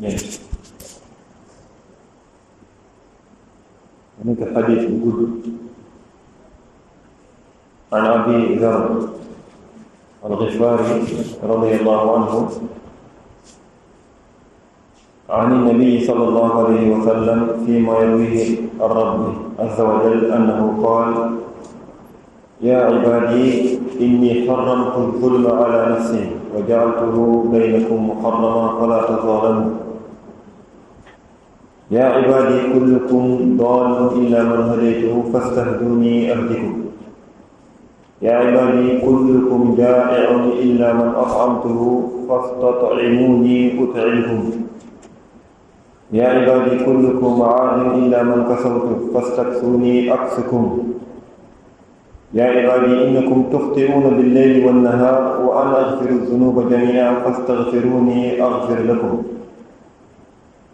ñeent nekk xadiis bu gudd an Abi Zarr al-Ghifari radiyallahu anhu عن النبي صلى الله عليه وسلم فيما يرويه الرب عز وجل أنه قال يا عبادي إني حرمت الظلم على نفسي وجعلته بينكم محرما فلا تظالموا يا عبادي كلكم ضال إلا من هديته فاستهدوني أهدكم يا عبادي كلكم جائع إلا من أطعمته فاستطعموني أطعمكم يا عبادي كلكم عاد إلا من كسوت فاستكسوني أكسكم يا عبادي إنكم تخطئون بالليل والنهار وأنا أغفر الذنوب جميعا فاستغفروني أغفر لكم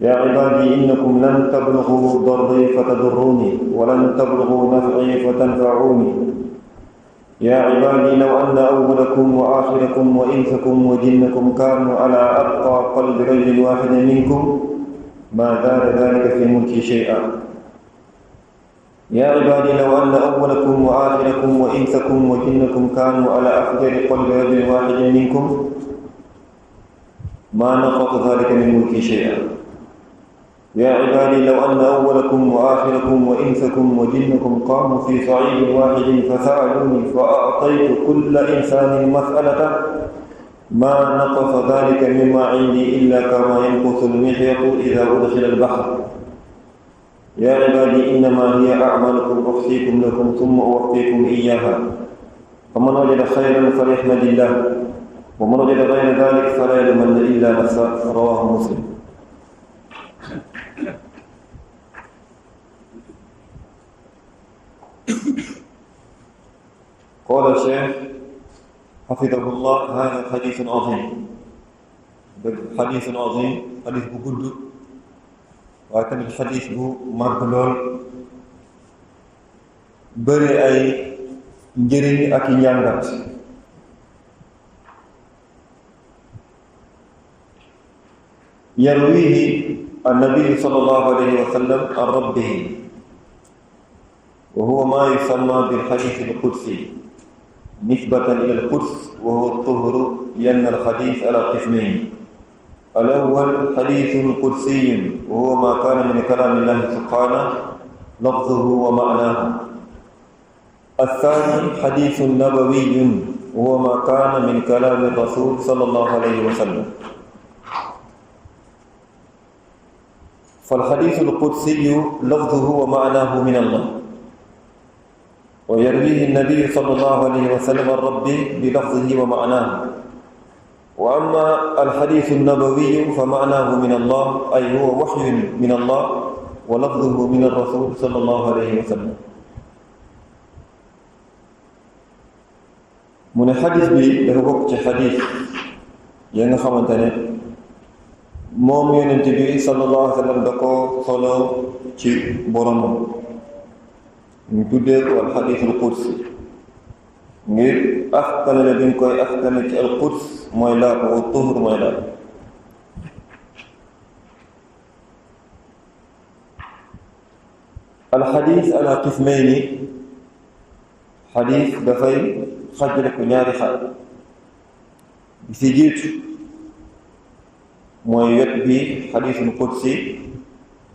يا عبادي إنكم لن تبلغوا ضري فتضروني ولن تبلغوا نفعي فتنفعوني يا عبادي لو أن أولكم وآخركم وإنسكم وجنكم كانوا على أتقى قلب رجل واحد منكم ما زاد ذلك في ملكي شيئا يا عبادي لو أن أولكم وآخركم وإنسكم وجنكم كانوا على أفجر قلب رجل واحد منكم ما نقص ذلك من ملكي شيئا يا عبادي لو أن أولكم وآخركم وإنسكم وجنكم قاموا في صعيد واحد فسألوني فأعطيت كل إنسان مسألته ما نقص ذلك مما عندي إلا كما ينقص المخيط إذا أدخل البحر يا عبادي إنما هي أعمالكم أحصيكم لكم ثم أوفيكم إياها فمن وجد خيرا فليحمد الله ومن وجد غير ذلك فلا يلومن إلا نفسه رواه مسلم. قال الشيخ حفظه الله هذا حديث عظيم حديث عظيم حديث بجد وكان الحديث مربلول بري أي njëriñ ak njàngat يرويه النبي صلى الله عليه وسلم عن ربه وهو ما يسمى بالحديث القدسي نسبة إلى القدس وهو الطهر لأن الحديث على قسمين الأول حديث قدسي وهو ما كان من كلام الله سبحانه لفظه ومعناه الثاني حديث نبوي وهو ما كان من كلام الرسول صلى الله عليه وسلم فالحديث القدسي لفظه ومعناه من الله ويرويه النبي صلى الله عليه وسلم الرب بلفظه ومعناه وأما الحديث النبوي فمعناه من الله أي هو وحي من الله ولفظه من الرسول صلى الله عليه وسلم من الحديث dafa bokk ci xadiis ya nga xamante ne moom yonent bi sallallahu alayhi wa sallam da ko solo ci boromam ñu tuddee ko al xadiis al qudsi ngir askanale bi ñu koy askanale ci al quds mooy laab wa tuhur mooy laab al xadiis ala qismayni xadiis dafay xajale ko ñaari xaaj bi si jiitu mooy wet bi xadiisul qudsi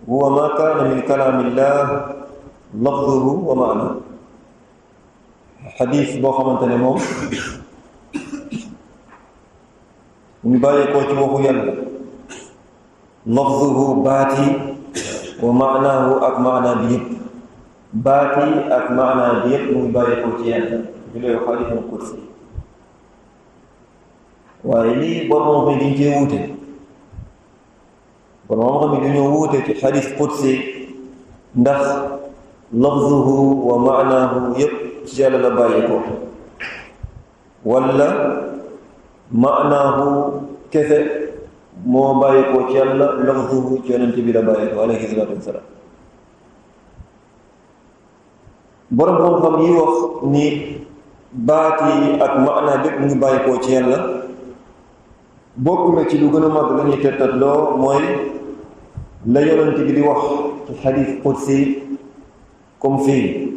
huwa ma kaana min kalaamillah lafzuhu wa maana xadiis boo xamante ne moom ñu bàyyeekoo ci waxu yàlla lafzuhu baati wa maanaahu ak maanaa bi yëpp baati ak maanaa bi yëpp mu ngi bàyyeekoo ci yàlla jëlee xadiisul qudsi waaye lii borom xam dañ cee wuute borom xam dañoo wuute ci xadiis qudsi ndax lafzuhu wa maanaahu yëpp ci yàlla la bàyyeekoo wala maanaahu kese moo bàyyeekoo ci yàlla lafzuhu ci yonent bi la bàyyeekoo alayhi salaatu wasalaam borom xam-xam yi wax ni baat yi ak maanaa bépp mu ngi bàyyi koo ci yàlla bokk na ci lu gën a mag la ñuy tettatloo mooy la yonent bi di wax ci xadiis qudsi comme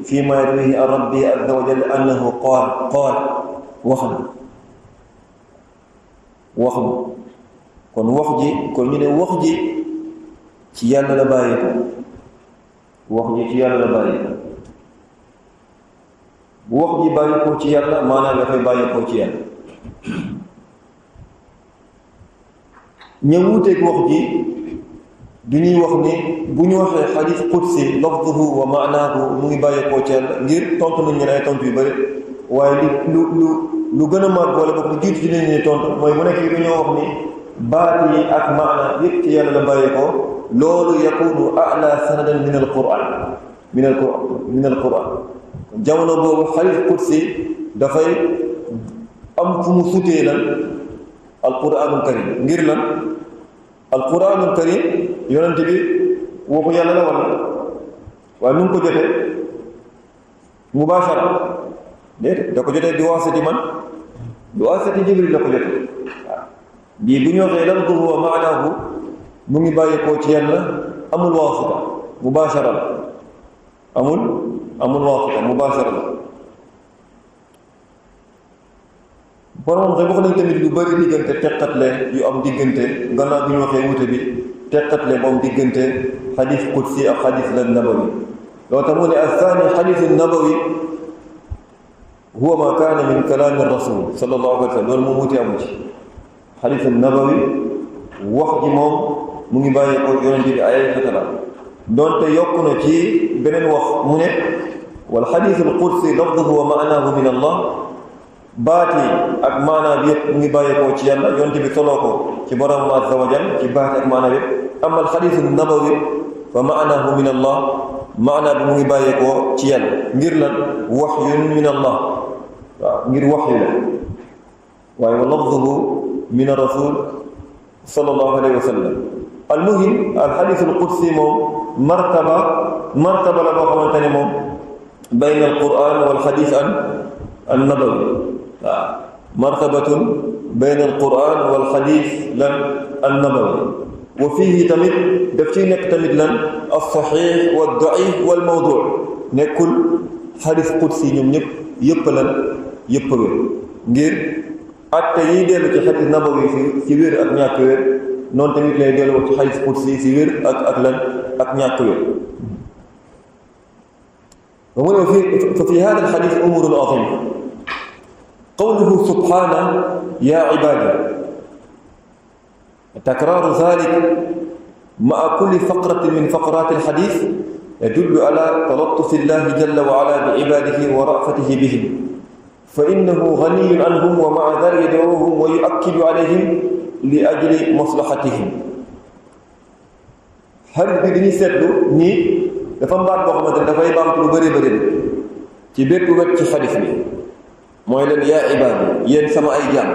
fii ma yarwihi an rabbi azza wa jalla annahu qaal wax na kon wax ji kon ñu ne wax ji ci yàlla la bàyyi ko wax ji ci yàlla la bàyyi ko bu wax ji bàyyi ko ci yàlla maanaam dafay bàyyi ko ci yàlla ña wuuteeg wax ji du ñuy wax ni bu ñu waxee xadiis qudsi lafduhu wa maanaahu mu ngi bàyyi ko ci yàlla ngir tontu nañ ñu ay tontu yu bëri waaye lu gën a màgg wala boog lu jiitu ci nañ ne tontu mooy mu nekk yi dañoo wax ni baat yi ak maana yépp ci yàlla la bàyyi ko loolu yakunu a'la sanadan min al quran jamono boobu xadiis qudsi dafay am fu mu sutee lan alquranul karim ngir lan alquranul karim yonent bi waxu yàlla la wala waaye nu mu ko jotee mubashara déedéet da ko jotee bi waasati man bi waasati jibril la ko jotee waaw bii bu ñu waxee lafduhu wa maanaahu mu ngi bàyyi koo ci yàlla amul waasita mubashara la amul waasita mubashara la borom xam wax nañ tamit lu bëri diggante teqatle yu am diggante gannaaw bi ñu waxee wute bi teqatle moom diggante xadis qudsi ak xadis la nabawi loolu tax mu ne athani xadisu nabawi huwa ma kaana min kalaami rasul sallallahu alayhi wa sallam loolu moom wute amu ci xadisu nabawi wax ji moom mu ngi bàyyi ko yonente bi alayhi salaam doonte yokk na ci beneen wax mu ne wal xadisul qudsi lafduhu wa maanaahu min allah baati ak maanaa bi yëpp mu ngi bàyyeekoo ci yàlla yonent bi soloo ko ci borom azza wa jal ci baati ak maanaa bi yëpp amma alxadiisu nabawi fa maanaahu min allah maanaa bi mu ngi bàyyeekoo ci yàlla ngir lan waxyun min allah waaw ngir waxyu la waaye wa lafduhu min ar-rasul sallallahu alayhi wa sallam almuhim alxadiisu alqudsi moom martaba la boo xamante ne moom bayna alquran wal xadiis an nabawi waaw martabatun bayna alquran wal xadiis lan an nabawi wa fiihi tamit daf ciy nekk tamit lan alsaxiix wal daif wal mawdu nekkul xadiis qudsi ñoom ñëpp yëpp lan yëpp wér ngir atte yiy dellu ci xadiis nabawi ci wér ak ñàkk wér noonu tamit lay dellu ci xadiis qudsi ci wér ak lan ak ñàkk wér ففي هذا الحديث أمور عظيمة قوله سبحانه يا عبادي تكرار ذلك مع كل فقرة من فقرات الحديث يدل على تلطف الله جل وعلا بعباده ورأفته بهم فإنه غني عنهم ومع ذلك يدعوهم ويؤكد عليهم لأجل مصلحتهم هل بدني سدو ني dafa mbaat boo xamante ne dafay baamtu lu bëri ci bépp wet ci xadis bi mooy leen yaa ibaadi yéen sama ay jaam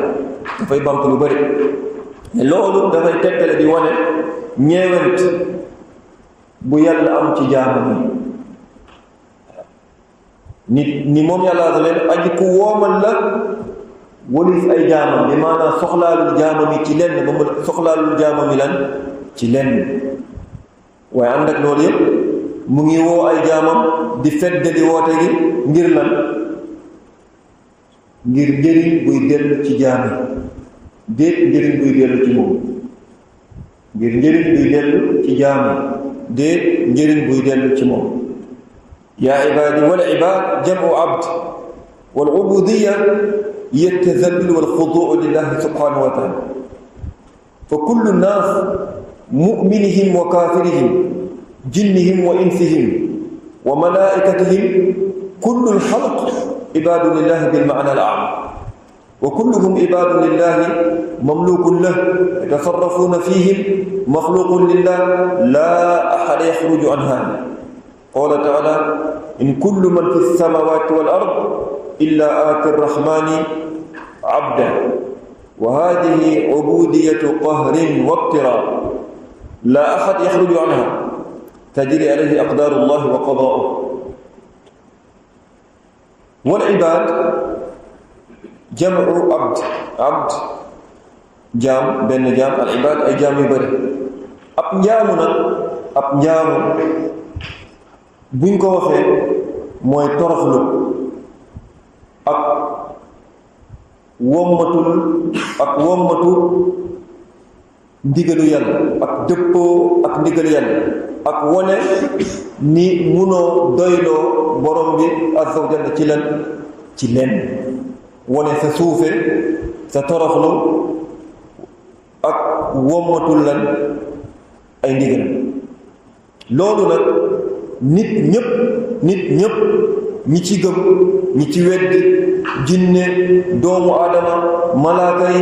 dafay baamtu lu bëri loolu dafay tegtale di wane ñeewent bu yàlla am ci jaamam ni moom yàlla leen aji ku woomal la walis ay jaamam bi maanaam soxlaalul jaamam yi ci lenn ba mu soxlaalul jaamam yi lan ci lenn waaye ànd ak loolu yëpp mu ngi woo ay jaamam di feddali woote gi ngir lan ngir njëriñ buy dellu ci jaam yi déet njëriñ buy dellu ci moom ngir njëriñ buy dellu ci jaam yi déet njëriñ buy dellu ci moom yaa ibaadi wal ibaad jamu abd wal ubudiya hiya tazallul wal xuduu lillahi subhanahu wa taala fa kullu nnaas mu'minihim wa kaafirihim jinnihim wa insihim wa malaa'ikatihim kullu al-xalq ibaadu lillahi bil-ma'na al-a'am wa kulluhum ibaadu lillahi mamluukun lahu yatasarrafuuna fiihim maxluuqun lillahi laa ahada yaxruju an haadha qaala ta'aalaa in kullu man fi as-samaawaati wal-ard illaa aati ar-rahmaani abdan wa haadihi ubuudiyyatu qahrin wa ibtiraa laa ahad yaxruju anhaa تجري عليه أقدار الله وقضاؤه والعباد جمع عبد jaam benn jaam al ibaad ay jaam yu bari ab njaamu nag ab njaamu buñ ko waxee mooy toroxlu ak wommatu ndigalu yàlla ak dëppoo ak ndigalu yàlla ak wone ni munoo doyloo borom bi azza wa jalla ci leen wone sa suufe sa toroxlu ak wommatul lan ay ndigal loolu nag nit ñépp ñi ci gëm ñi ci weddi jinne doomu aadama malaaka yi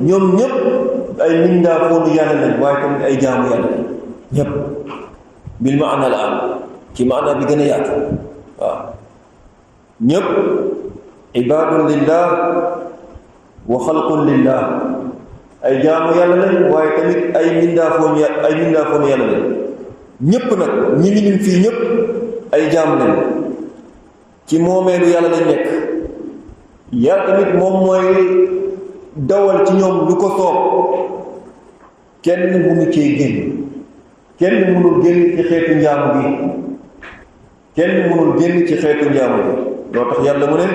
ñoom ñépp ay mindaafoonu yàlla lañ waaye tamit ay jaamu yàlla ñépp bil maana al am ci maana bi gën a yaatu waaw ñépp ibaadun lillah wa xalqun lillah ay jaamu yàlla lañ waaye tamit ay mindaafoonu yàlla lañ ñépp nag ñi ngi lim fii ñépp ay jaam lañ ci moomeelu yàlla lañ nekk yàlla tamit moom mooy dawal ci ñoom lu ko soob kenn mënu cee génn kenn mënul génn ci xeetu njaamu bi kenn mënul génn ci xeetu njaamu bi loo tax yàlla mu ne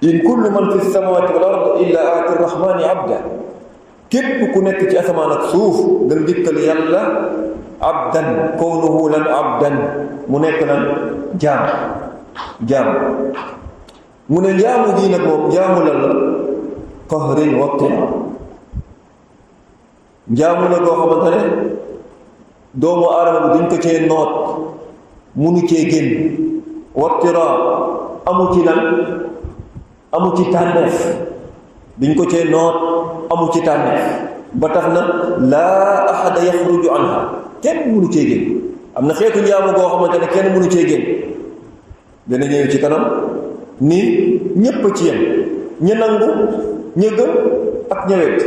in kullu man fi samawati wal ard illa aati rahmani abda képp ku nekk ci asamaan ak suuf dana dikkal yàlla abdan kawnuhu lan abdan mu nekk lan jaam mu ne njaamu gi nag moom njaamu lan la qahrin waqtina njaamu la goo xamante ne doomu aadama bi duñ ko cee noot munu cee génn waqtira amu ci tànneef duñ ko cee noot amu ci tànneef ba tax na laa ahada yaxruju anha kenn munu cee génn am na xeetu njaamu goo xamante ne kenn munu cee génn dana ñëw ci kanam ni ñépp ci yem ña nangu ña gëm ak ña wet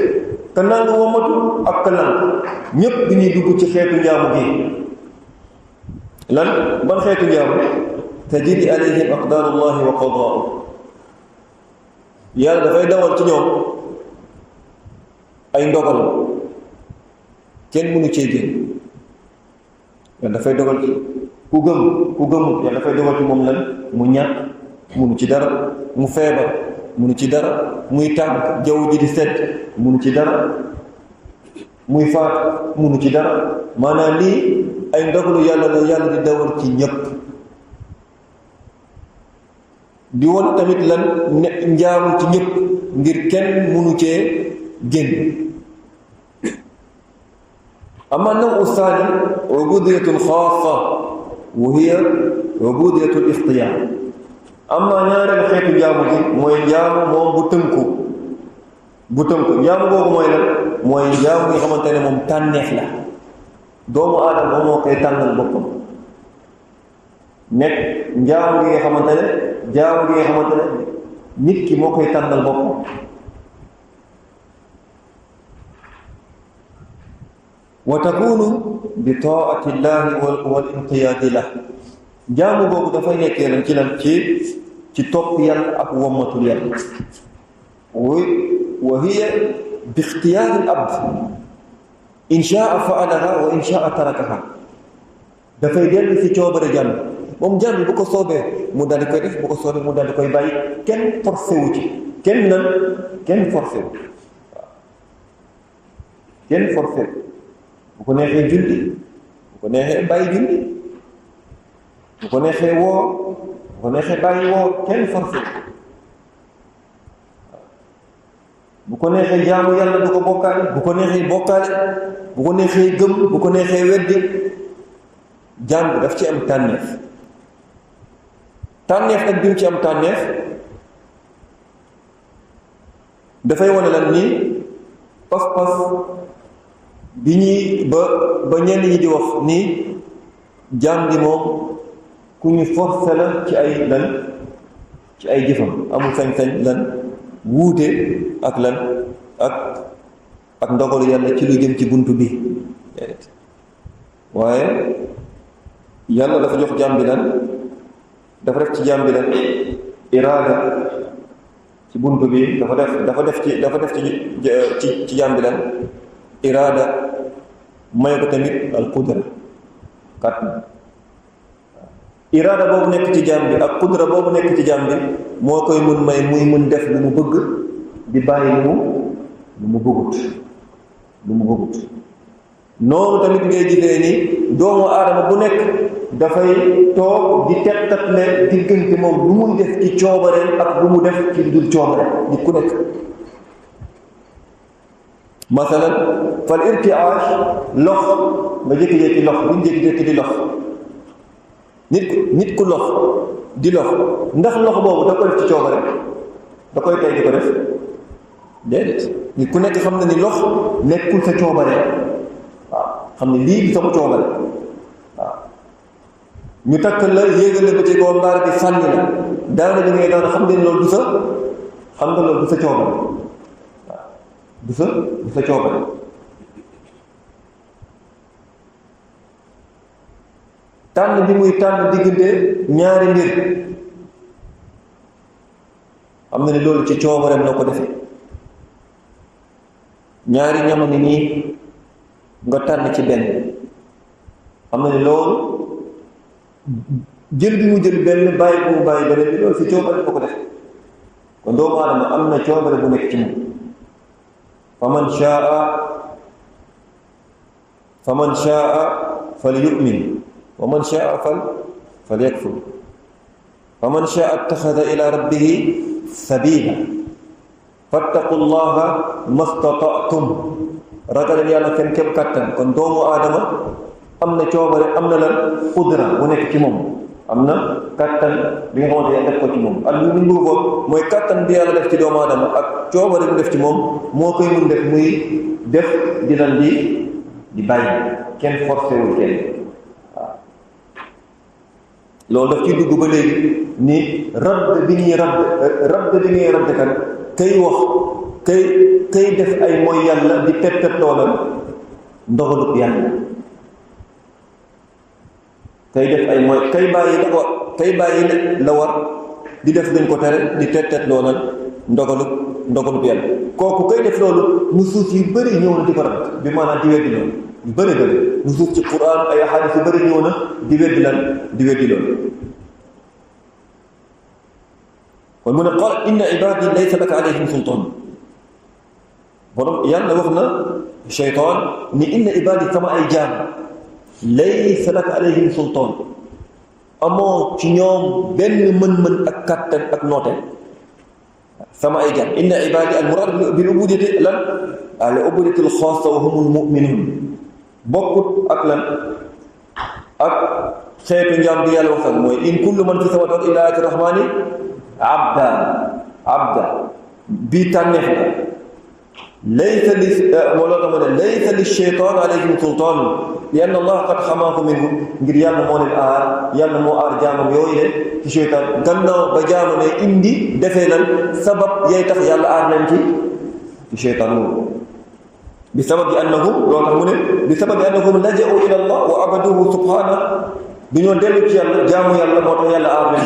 ka nangu wamatu ak ka nangu ñépp bi ñuy dugg ci xeetu njaamu gi lan ban xeetu njaamu tajri alayhim aqdarullahi wa qadaa'u yàlla dafay dawal ci ñoom ay ndogal kenn mënu cee génn yàlla dafay dogal ci ku gëmul yàlla dafay dogal ci moom lan mu ñàkk munu ci dara mu feebar munu ci dara muy tànk jaww ji di sedd munu ci dara muy faat munu ci dara maanaam lii ay ndogalu yàlla la yàlla di dawal ci ñépp di won tamit lan njaamu ci ñépp ngir kenn munu cee génn amma nawu saani ubudiyatun xaasa wa hiya ubudiyatul ixtiyaar amma ñaareel xeetu njaamu gi mooy njaamu moom bu tënku njaamu boobu mooy lan mooy njaamu nga xamante ne moom tànneef la doomu aadama moom moo koy tànnal boppam nekk njaamu gi nga xamante ne nit ki moo koy tànnal boppam wa takunu bi taati llahi wal inqiyaadi la njaamu boobu dafay nekkee lan ci topp yàlla ak wommatul yàlla wa hiya bi ixtiyaari al abd in shaa faalaha wa in shaa tarakaha dafay dellu ci coobare jàmm moom jàmm bi bu ko soobee mu daal di koy def bu ko soobee mu daal di koy bàyyi kenn forcé wu ci kenn forcé wu kenn forcé wu bu ko neexee julli bu ko neexee bàyyi julli bu ko neexee woor bu ko neexee bàyyi woor kenn forcé bu ko neexee jaamu yàlla du ko bokkaale bu ko neexee bokkaale bu ko neexee gëm bu ko neexee weddi jaam bi daf ci am tànneef nag bi mu ci am tànneef dafay wane lan ni pas-pas bi ñuy ba ñenn ñi di wax ni jaam bi moom ku ñu forcé la ci ay jëfam amul sañ-sañ lan wuute ak lan ak ndogalu yàlla ci lu jëm ci buntu bi waaye yàlla dafa jox jaam bi lan dafa def ci jaam bi lan iraada ci buntu bi dafa def ci jaam bi lan iraada may ko tamit al qudra kàttan iraada boobu nekk ci jaam bi ak qudra boobu nekk ci jaam bi moo koy mun may muy mun def lu mu bëgg di bàyyi lu mu bëggut noonu tamit ngay gisee ni doomu aadama bu nekk dafay toog di tettatle diggante moom lu muy def ci coobareen ak lu mu def ci lu dul coobare nit ku nekk masalan fal irtiaaj lox nga jékki-jékki lox buñ jékki-jékki di lox nit ku lox di lox ndax lox boobu da ko def ci coobare da koy tey di ko def déedéet nit ku nekk xam na ni lox nekkul sa coobare waaw xam ne lii bi sama coobare waaw ñu takk la yéegal la ba ci kaw mbaar bi sànni la daana bi ngay daana xam nga loolu du sa coobare waaw du sa coobare tànn bi muy tànn diggante ñaari mbir xam na ni loolu ci coobareem la ko defee ñaari ñama ni nii nga tànn ci benn xam na ni loolu jël bi mu jël benn bàyyi bu mu bàyyi beneen bi loolu ci coobare la ko def kon doomu aadama am na coobare bu nekk ci moom fa man shaa falyu'min wa man shaa falyakfur fa man shaa ittaxada ila rabbihi sabila fattaqu llaha mastata'tum ragaleen yàlla seen képp kàttan kon doomu aadama am na coobare am na lan qudra bu nekk ci moom am na kàttan bi nga xamante ne def ko ci moom ak lu ñu bëgg ko mooy kàttan bi yàlla def ci doomu aadama ak coobare bu def ci moom moo koy mun def muy def di lan di bàyyi kenn forcé wul kenn waaw loolu daf ci dugg ba léegi ni radd bi ñuy radd kan kay wax kay def ay mooy yàlla di tep loolal ndogalub yàlla kay def ay mooy kay bàyyi la war di def dañ ko tere di tep loolal ndogalub yàlla kooku kay def loolu nusuus yu bëri ñëw na di ko rabat bi maanaam di weddi loolu yu bëri nusuus ci Qur'an ay hadith yu bëri ñëw na di weddi loolu kon mu ne qaal inna ibadi laysa laka alayhim sultaan borom yàlla wax na shaytaan ni inna ibadi sama ay jaam laysa laka alayhim sultaan amoo ci ñoom benn mën-mën ak kàttan ak noote sama ay jaam inna ibadi al murad bil ubudiyati lan al ubudiyati al xaassa wa humul mu'minun bokkut ak lan ak xeetu njaam bi yàlla wax ak mooy in kullu man fi samawati illa ati rahmani abda bii tànneef la laysa li moo loo tax ma ne laysa li shaytaan alayhim sultaan li anna allah qad xamaahu minhu ngir yàlla moo leen aar yàlla moo aar jaamam yooyu leen ci shaytaan gannaaw ba jaama ne indi defee lan sabab yay tax yàlla aar leen ci shaytaan moom bi sababi annahum loo tax mu ne bi sababi annahum laja'u ila allah wa abaduhu subhana bi ñoo dellu ci yàlla jaamu yàlla moo tax yàlla aar leen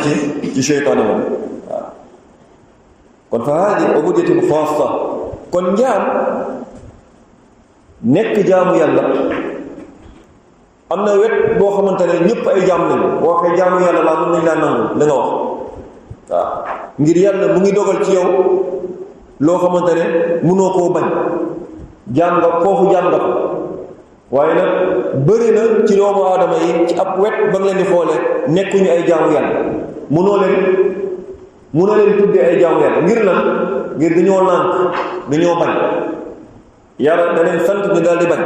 ci shaytaan moom waaw kon fa haadi ubudiyatun xaassa kon njaam nekk jaamu yàlla am na wet boo xamante ne ñëpp ay jaam lañu boo waxee jaamu yàlla laa mën nañ laa nangu la nga wax waaw ngir yàlla mu ngi dogal ci yow loo xamante ne mënoo koo bañ jaam nga foofu jaam nga ko waaye nag bëri na ci doomu aadama yi ci ab wet ba nga leen di xoolee nekkuñu ay jaamu yàlla mënoo leen tuddee ay jaamu yàlla ngir lan ngir dañoo lànk dañoo bañ yàlla da leen sant ñu daal di bañ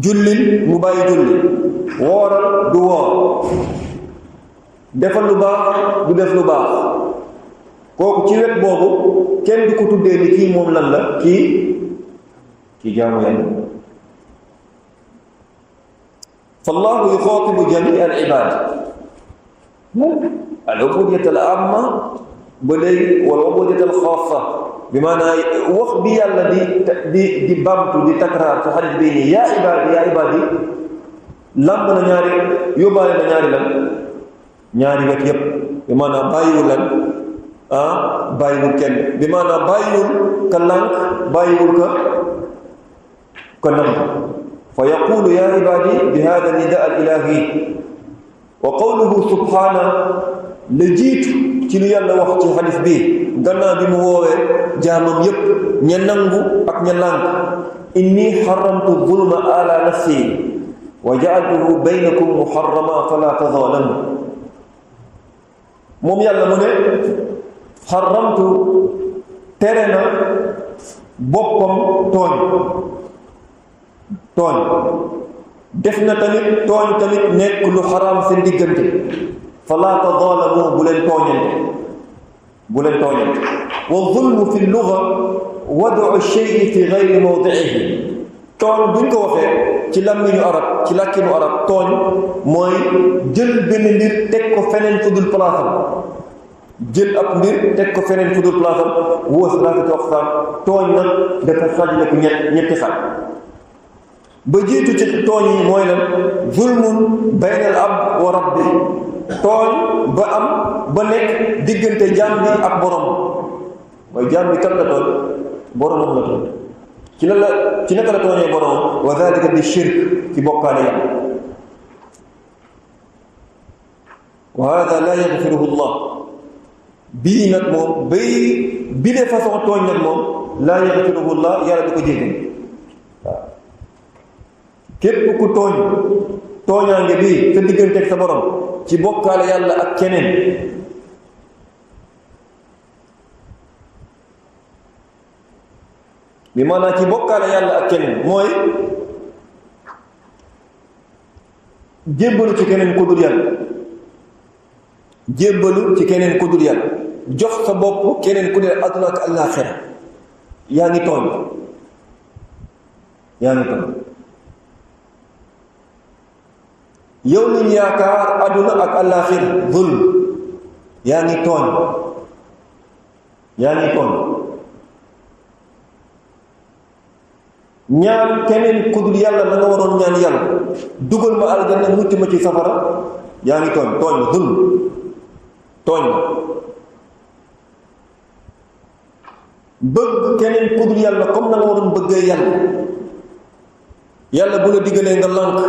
jullil mu bàyyi julli wooral du woor defal lu baax du def lu baax kooku ci wet boobu kenn du ko tuddee ni kii moom lan la kii jaamu yàlla fallahu yuxaatibu jamii al ibaad al ubudiyat al amma ba léegi wala ubudiyat al xaassa bi maanaam wax bi yàlla di bamtu di takraar ci xadis bii nii yaa ibaadi lamb na ñaari yóbbaale na ñaari lan ñaari wet yépp bi maanaam bàyyiwul lan bàyyiwul kenn bi maanaam bàyyiwul ka lànk bàyyiwul ka nangu fa yaqulu ya ibadi bi hada nida al ilahi wa qawluhu subhana la jiitu ci lu yàlla wax ci xadis bi gannaaw bi mu woowee jaamam yépp ña nangu ak ña lànk inni xaramtu zulma ala nafsi wa jaaltuhu baynakum muharrama fala tazalamu moom yàlla mu ne xaramtu tere na boppam tooñ def na tamit tooñ tamit nekk lu xaraam seen diggante fala tazalamu bu leen tooñante wa zulmu fi lluga wadu shay'i fi gayri mawdi'ihi tooñ buñ ko waxee ci làmmiñu arab ci làkkinu arab tooñ mooy jël benn mbir teg ko feneen fu dul palaasam jël ab mbir teg ko feneen fu dul palaasam woo salaatu aqsaam tooñ nag dafa xaajale ko ñetti xaaj ba jiitu ci tooñ yi mooy lan zulmun bayna al abd wa rabbi tooñ ba am ba nekk diggante jaam bi ak borom mooy jaam bi kat la tooñ boromam la tooñ ci naka la tooñee boromam wa dalika bi shirk ci bokkaale yàlla wa hada la yaxfiruhu llah bii nag moom bi de façon tooñ nag moom la yaxfiruhu llah yàlla du ko jéggal waaw képp ku tooñaange bii sa digganteeg sa borom ci bokkaale yàlla ak keneen bi maanaam ci bokkaale yàlla ak keneen mooy jébbalu ci keneen ku dul yàlla jébbalu ci keneen ku dul yàlla jox sa bopp keneen ku dul àdduna ak àllaaxira yaa ngi tooñ yow liñ yaakaar àdduna ak àllaaxira zulm yaa ngi tooñ ñaan keneen ku dul yàlla la nga waroon ñaan yàlla dugal ma aljanna mucc ma ci safara yaa ngi tooñ zulm tooñ bëgg keneen ku dul yàlla comme na nga waroon bëggee yàlla bu la diggalee nga lànk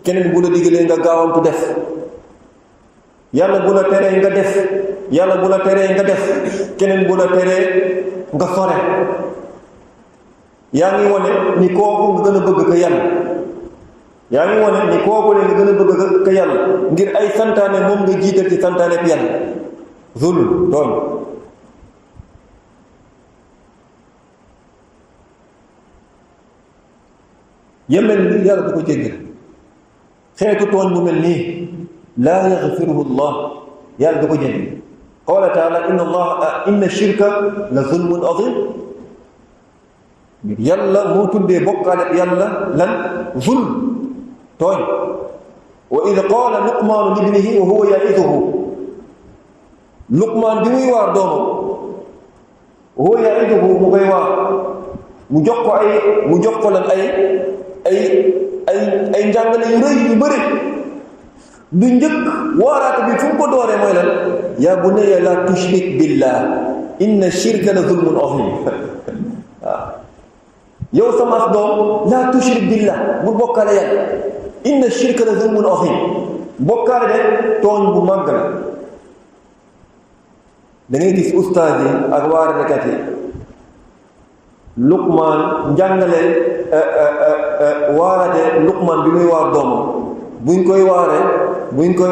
keneen bu la diggalee nga gaawantu def yàlla bu la teree nga def keneen bu la teree nga sore yaa ngi wane ni kooku nga gën a bëgg ka yàlla ngir ay santaane moom nga jiital ci santaane bi yàlla zulm tooñ yemel ni yàlla du ko jéggal xeetu tooñ bu mel nii laa yaxfiruhu llah yàlla du ko jéggal qaala taala inna shirka la zulmun azim ngir yàlla moo tuddee bokkaale yàlla lan zulm tooñ wa id qaala luqmaanu libnihi wa huwa ya'iduhu luqmaan bi muy waar doomam wa huwa ya'iduhu mu koy waar mu jox ko lan ay njàngale yu rëy yu bëri lu njëkk waaraate bi fu mu ko dooree mooy lan yaa bunayya laa tushrik billah inna shirka la zulmun azim waaw yow sama doom laa tushrik billah bu bokkaale yàlla inna shirka la zulmun azim bokkaale de tooñ bu màgg la da ngay gis ustaas yi ak waarekat yi Luqmaan njàngale waarate Luqmaan bi muy waar doomam buñ koy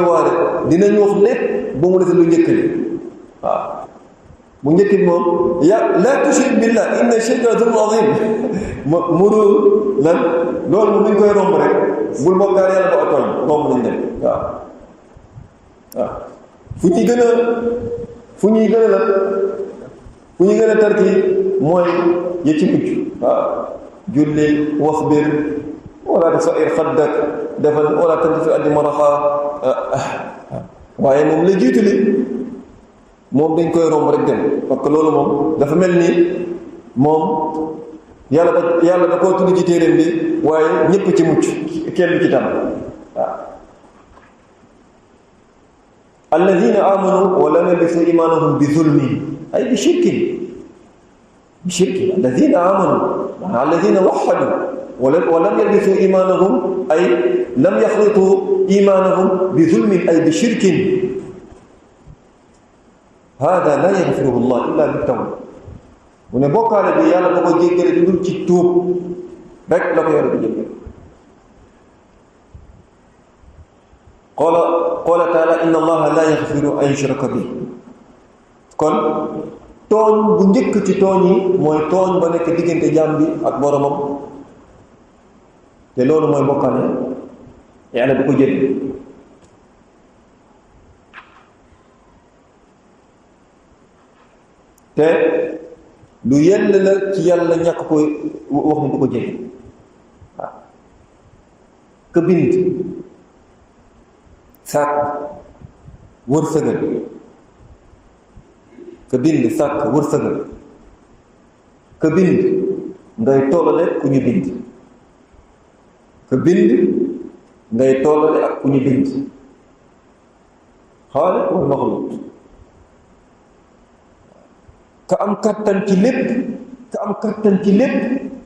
waare dinañ wax lépp ba mu def lu njëkk li waaw bu njëkk bi moom laa tushrik billah inna shirka la zulmun azim muru lan loolu buñ koy romb rek bul bokkaale yàlla ba tooñ romb lañ dem waaw fu ñuy gën a tarki mooy ya ci mucc waaw julli wasbir wala tasa'ir xaddak defal wala tanti fi addi maraxa waaye moom la jiitu li moom dañ koy romb rek dem parce que loolu moom dafa mel ni moom yàlla da koo tudd ci téeréem bi waaye ñëpp ci mucc kenn ci tam waaw alladina amanu wa lam yalbisu imanahum bi zulmin ay bi shirkin alladina amanu maanaam alladina waxadu wa lam yalbisu imanahum ay lam yaxlitu imanahum bi zulmin ay bi shirkin hada la yaxfiruhu llah illa bi tawba mu ne bokkaale bi yàlla da ko jéggale du dul ci tuub rek la ko yàlla di jéggale qaala taala inna allaha la yaxfiru an yushraka bi kon tooñ bu njëkk ci tooñ yi mooy tooñ ba nekk diggante jaam bi ak boromam te loolu mooy bokkaale yàlla du ko jégg te lu yell la ci yàlla ñàkk koy wax ni du ko jégg waaw ka bind sàkk wërsëgal ka bind sàkk wërsëgal ka bind ngay tollale ku ñu bind ka bind ngay tollale ak ku ñu bind xaaliq wal maxluuq ka am kattan ci lépp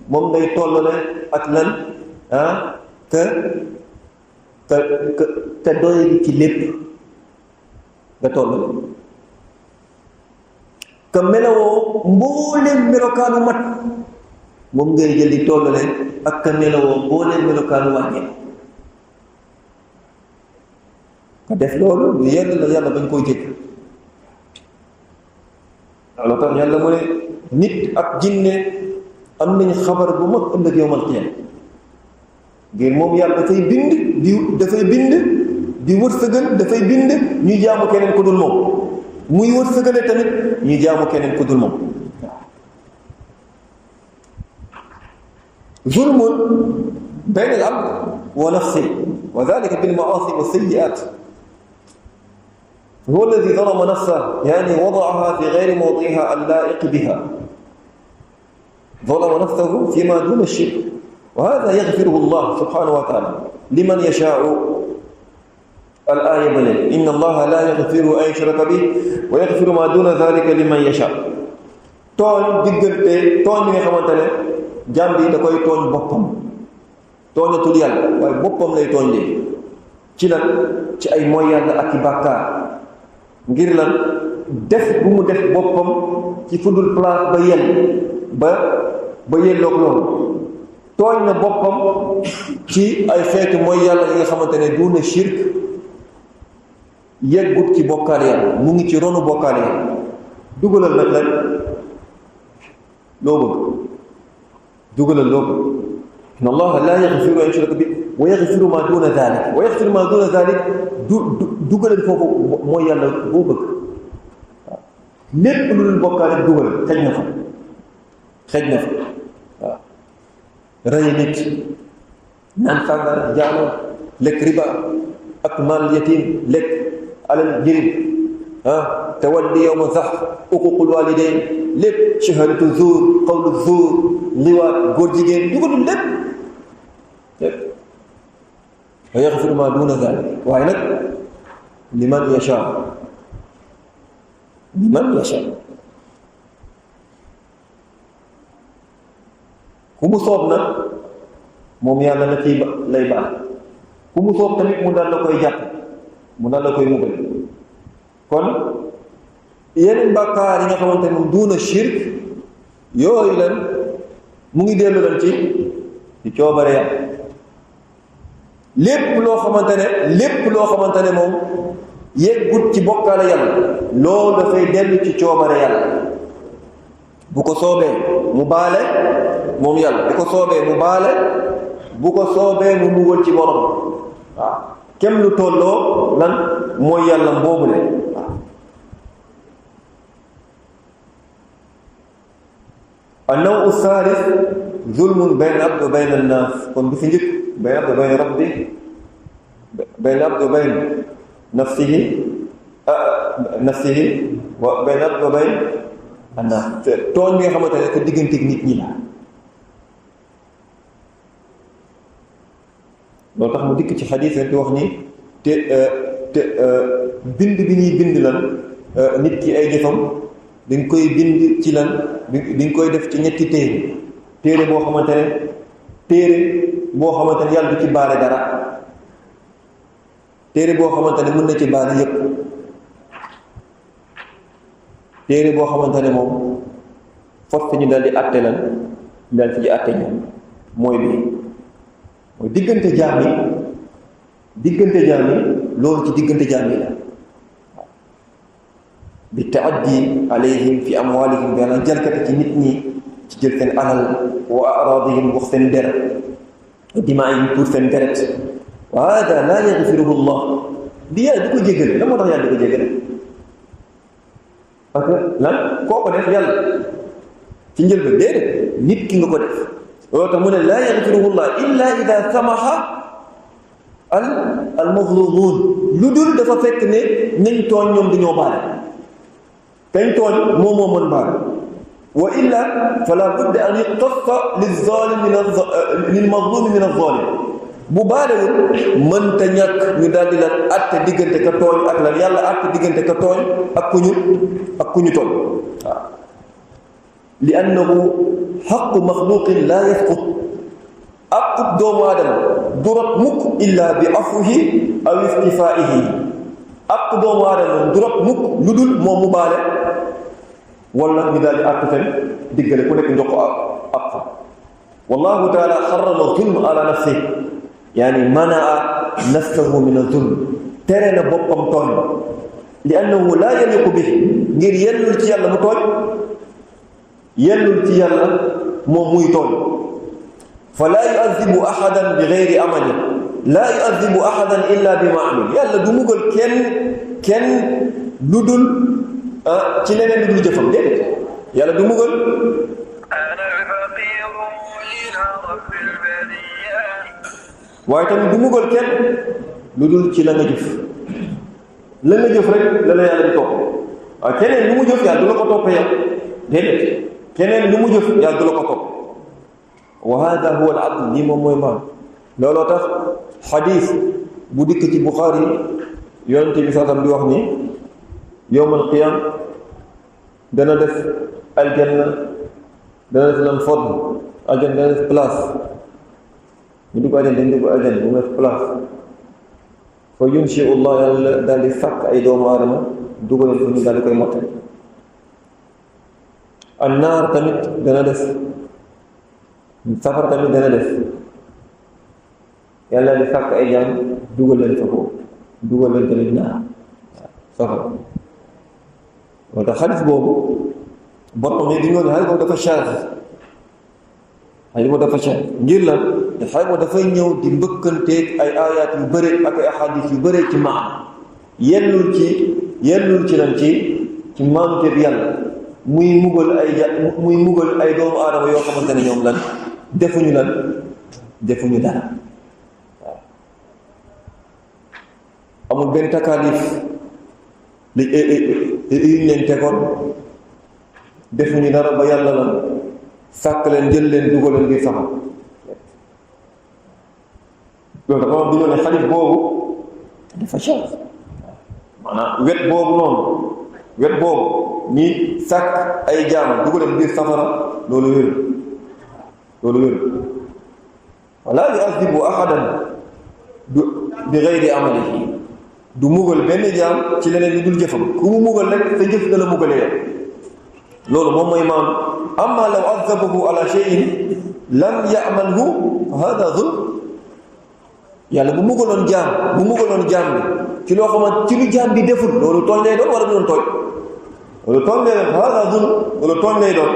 moom ngay tollale ak lan te doy ci lépp nga tollale ka melawoo mbooleem melokaanu mat moom ngay jël di tollale ak ka melawoo mbooleem melokaanu wàññee ka def loolu lu yell la yàlla bañ koy jëkk loolu tax yàlla mu ne nit ak jinne am nañ xabar bu mag ëllëg yowmal qiyaama ngir moom yàlla dafay bind di wërsëgal dafay bind ñuy jaamu keneen ku dul moom muy wërsëgale tamit ñuy jaamu keneen ku dul moom zulmun bayna al-abd wa nafsihi wa dhalika bil ma'asi wa sayyi'at هو الذي ظلم نفسه يعني وضعها في غير موضعها اللائق بها ظلم نفسه فيما دون الشرك وهذا يغفره الله سبحانه وتعالى لمن يشاء الآية بلد إن الله لا يغفر أن يشرك به ويغفر ما دون ذلك لمن يشاء tooñ diggante tooñ bi nga xamante ne jaam bi da koy tooñ boppam tooñatul yàlla waaye boppam lay tooñ léegi ci lan ci ay mooy yàlla ak i bàkkaar ngir lan def bu mu def boppam ci fudul place ba yelloog loolu tooñ na boppam ci ay xeetu mooy yàlla yi nga xamante ne duuna shirk yeggut ci bokkaale yàlla mu ngi ci ronu bokkaale yàlla dugalal nag lan loo bëgg dugalal loo bëgg inna allaha la yaxfiru an yushraka bi wa yaxfiru ma duna dalik wa yaxfiru ma duna dalik dugalal foofu mooy yàlla boo bëgg waaw lépp lu dul bokkaale dugalal xëj na fa waaw rey nit naan sàngara jaalo lekk riba ak maal yatim lekk alal jirim tawalli yawma zahf uququl walidayn lépp shahadatu zuur qawlu zuur liwaat góor jigéen dugalul lépp wa yaxfiru ma duna dalik waaye nag liman yasha ku mu soob nag moom yàlla na ci lay baal ku mu soob tamit mu dal la koy jàpp mu dal la koy mugal kon yeneen bàkkaar yi nga xamante ne duuna shirk yooyu lan mu ngi dellu lan ci coobare yàlla lépp loo xamante ne moom yeggut ci bokkaale yàlla loolu dafay dellu ci coobare yàlla bu ko soobee mu baale moom yàlla bu ko soobee mu baale bu ko soobee mu mugal ci borom waaw kem lu tolloo lan mooy yàlla mboobule waaw an-naw' ath-thalith zulmun bayna al-abd wa bayna an-nas kon bi fi njëkk bayna al-abd wa bayna rabbi bayna al-abd wa bayna nafsihi wa bayna al-abd wa bayna an-nas tooñ bi nga xamante ne ko digganteeg nit ñi la loolu tax mu dikk ci xadiis di wax ni te bind bi ñuy bind lan nit ki ay jëfam dañ koy bind ci lan dañ koy def ci ñetti téere boo xamante ne yàlla du ci baale dara téere boo xamante ne mën na ci baale yépp téere boo xamante ne moom force ñu dal di àtte lan dal ci àtte ñoom mooy diggante jaam yi loolu ci diggante jaam yi la bi taaddi alayhim fi amwalihim bi jalkati ci nit ñi ci jël seen alal wa aradihim wax seen der dimaa'ihim pour seen deret wa hada la yaghfiruhu Allah di yàlla di ko jégale la moo tax yàlla di ko jégale parce que lan koo ko def yàlla ci njël ba déedéet nit ki nga ko def loolu tax mu ne la yaghfiruhu Allah illa ida samaha al mazlumun lu dul dafa fekk ne nañ tooñ ñoom dañoo baale kañ tooñ moom moo mën baale wa illa fala budda an yuqtassa lil mazlum min az-zalim bu baalewul mënta ñàkk ñu daal di la àtte diggante ka tooñ ak lan yàlla àtte diggante ka tooñ ak ku ñu tooñ waaw li annahu haqqu maxluqin la yasqut aqub doomu aadama du rot mukk illa bi afwihi aw istifaihi aqub doomu aadama du rot mukk lu dul moom mu baale wala ñu daal di àtte seen diggale ku nekk njox ko ak wallahu taala xarama zulm ala nafsihi yaani manaa nafsahu min az-zulm tere na boppam tooñ li annahu laa yaliqu bi ngir yellul ci yàlla mu tooñ yellul ci yàlla moom muy tooñ fa laa yu'adhibu ahadan bi ghayri amali laa yu'adhibu ahadan illa bima amil yàlla du mugal kenn lu dul ci leneen lu dul jëfam déedéet yàlla du mugal waaye tamit du mugal kenn lu dul ci la nga jëf rek la yàlla di topp waaye keneen lu mu jëf yàlla du la ko toppee yow déedéet keneen lu mu jëf yàlla du la ko topp wa hada huwa al adl lii moom mooy maam looloo tax xadiis bu dikk ci Buxaari yonente bi sax di wax ni yowmal qiyam dana def aljanna dana def lan fodl aljanna dana def place ñu dugg aljanna dañ dugg aljanna bu mu def place fa yunshi'u Allah yàlla daal di sàkk ay doomu aadama dugal fu ñu daal di koy mottali annaar tamit dana def safar tamit dana def yàlla di sàkk ay jaam dugal leen fa ko dugal leen tamit naar safar moo tax xadis boobu borom yi di ñëw ne xadis boobu dafa charge xadis boobu dafa charge ngir lan te xadis boobu dafay ñëw di mbëkkanteeg ay ayaat yu bëre ak ay xadis yu bëre ci maana yellul ci lan ci maamute bi yàlla muy mugal ay doomu aadama yoo xamante ne ñoom lan defuñu dara waaw amul benn takaalif li yuñ leen tegoon defuñu dara ba yàlla lan sàkk leen jël leen dugal leen ngir saxal loolu dafa am di ne xalit boobu dafa change maanaam wet boobu ni sàkk ay jaam dugal leen ngir safara loolu wér wala yu'adhibu ahadan bi ghayri amalihi du mugal benn jaam ci leneen lu dul jëfam ku mu mugal rek sa jëf nga la mugalee yow loolu moom mooy maam amma law azabahu ala shay'in lam ya'malhu fa hada zulm yàlla bu mugaloon jaam bi ci loo xamante ci lu jaam bi deful loolu tooñ lay doon wala du doon tooñ loolu tooñ lay doon fa hada zulm loolu tooñ lay doon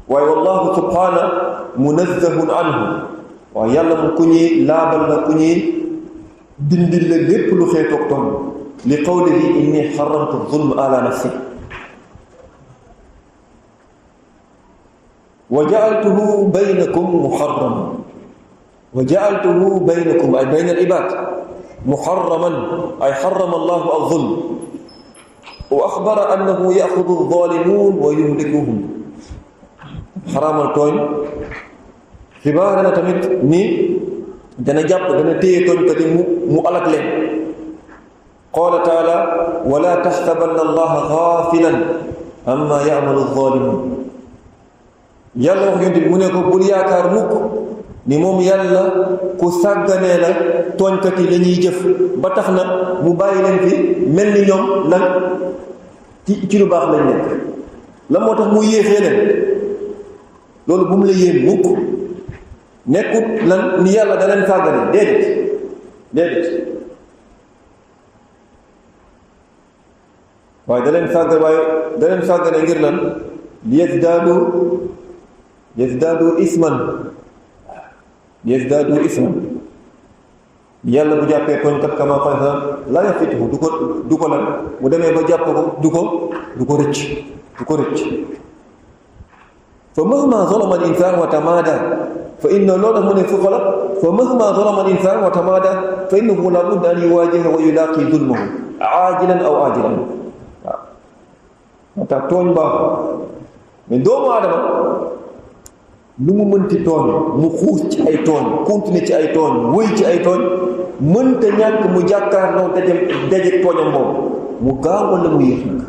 waaye wallahu subhanahu munazzahun anhu waaye yàlla mu ku ñuy laabal la ku ñuy dindil la lépp lu xeetoog tooñ li qawlihi inni xaramtu zulm ala nafsi wa ja'altuhu baynakum muharraman wa ja'altuhu baynakum ay bayna al-ibad muharraman ay harrama Allahu az-zulm wa akhbara annahu ya'khudhu adh-dhalimun wa yuhlikuhum xaraamal tooñ xibaar na tamit ni dana jàpp dana téye tooñkat yi mu alak leen qaala taala wala taxsabanna allaha gaafilan amma ya'malu adh-dhalimun. yàlla wax yonent bi mu ne ko bul yaakaar mukk ni moom yàlla ku sàgganee la tooñkat yi lañuy jëf ba tax na mu bàyyi leen fi mel ni ñoom lan ci lu baax lañ nekk. la moo tax mu yéexee leen loolu bu mu la yéem mukk. nekkut lan ni yàlla da leen sàggane déedéet waaye da leen sàggane ngir lan li yazdaadu isman yàlla bu jàppee tooñkat kama qala la yafituhu du ko lan mu demee ba jàpp ko du ko rëcc fa mahma zalama al insan wa tamada fa inna loolu mu ne fu xola fa mahma zalama al insan wa tamada fa innahu la budda an yuwajiha wa yulaqi zulmahu ajilan aw ajilan. waaw moo tax tooñ baaxul mais doomu aadama lu mu mënti tooñ mu xuus ci ay tooñ continuer ci ay tooñ wëy ci ay tooñ mënta ñàkk mu jàkkaarloo daje tooñam moom mu gaaw wala mu yéex nag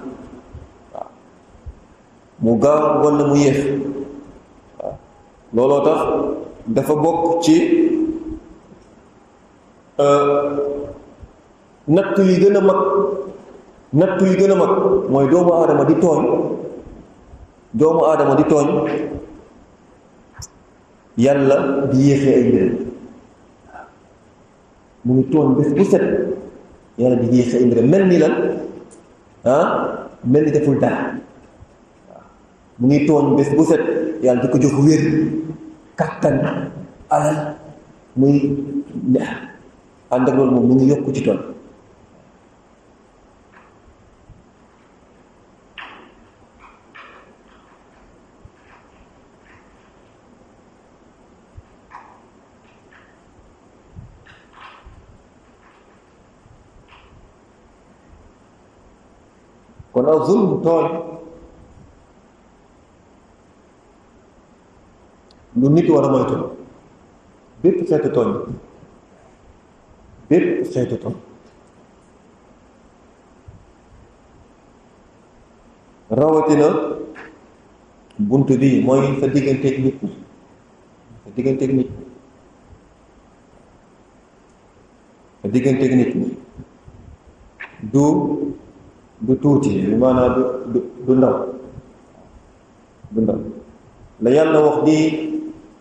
waaw mu gaaw wala mu yéex waaw looloo tax dafa bokk ci natt yi gën a mag mooy doomu aadama di tooñ yàlla di yéexee ay mbir mu ngi tooñ bés bu set yàlla di yéexee ay mbir mel ni lan mel ni deful dara mu ngi tooñ bés bu set yàlla di ko jox wér kattan alal muy neex ànd ak loolu moom mu ngi yokku ci tooñ. kon ak zulm tooñ lu nit war a moytu bépp xeetu tooñ rawatina bunt bi mooy sa digganteeg nit ñi du tuuti maanaam du ndaw la yàlla wax nii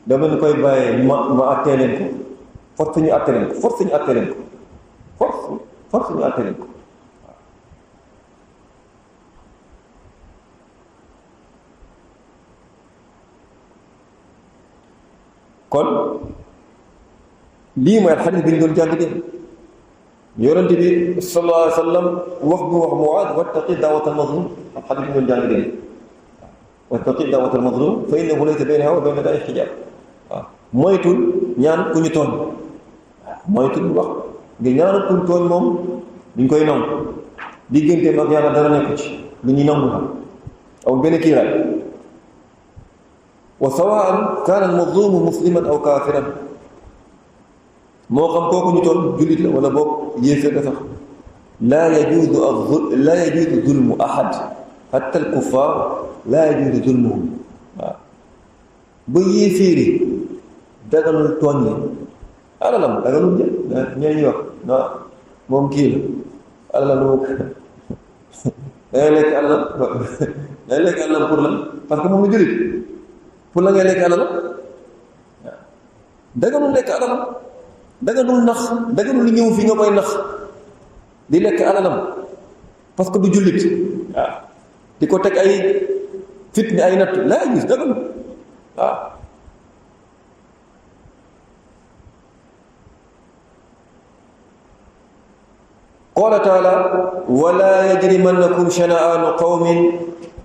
dama ñu koy bàyyee ma àttee leen ko force ñu àttee leen ko kon lii mooy alxadiis bi ñu doon jàng de yonent bi sallallahu alayhi wa sallam wax bu wax Muaaz wattaqi da'wata al-mazlum alxadiis bi ñu doon jàng de wattaqi da'wata al-mazlum fa innahu laysa baynaha wa bayna Allaahi hijaab waaw moytul ñaan ku ñu tooñ moytul wax nga ñaan ku ñu tooñ moom duñ koy nangu digganteem ak yàlla dara nekku ci lu ñuy nangu la aw benn kiiraay wa sawa'an kaana al-mazlumu musliman aw kaafiran moo xam kooku ñu tooñ jullit la wala boog yéeféer la sax laa yajuuzu zulmu ahad hatta al-kuffaar laa yajuuzu zulmuhum waaw ba yéeféeri daganul tooñ li alalam daganul jël ñooy wax non moom kii la alalam lu dangay lekk alalam pour lan parce que moom lu jullit pour la ngay lekk alalam waaw daganul lekk alalam daganul nax daganul ñëw fi nga koy nax di lekk alalam parce que du jullit waaw di ko teg ay fitne ay natt laa gis daganul waaw qaala taala wala yajrimannakum shana'aanu qawmin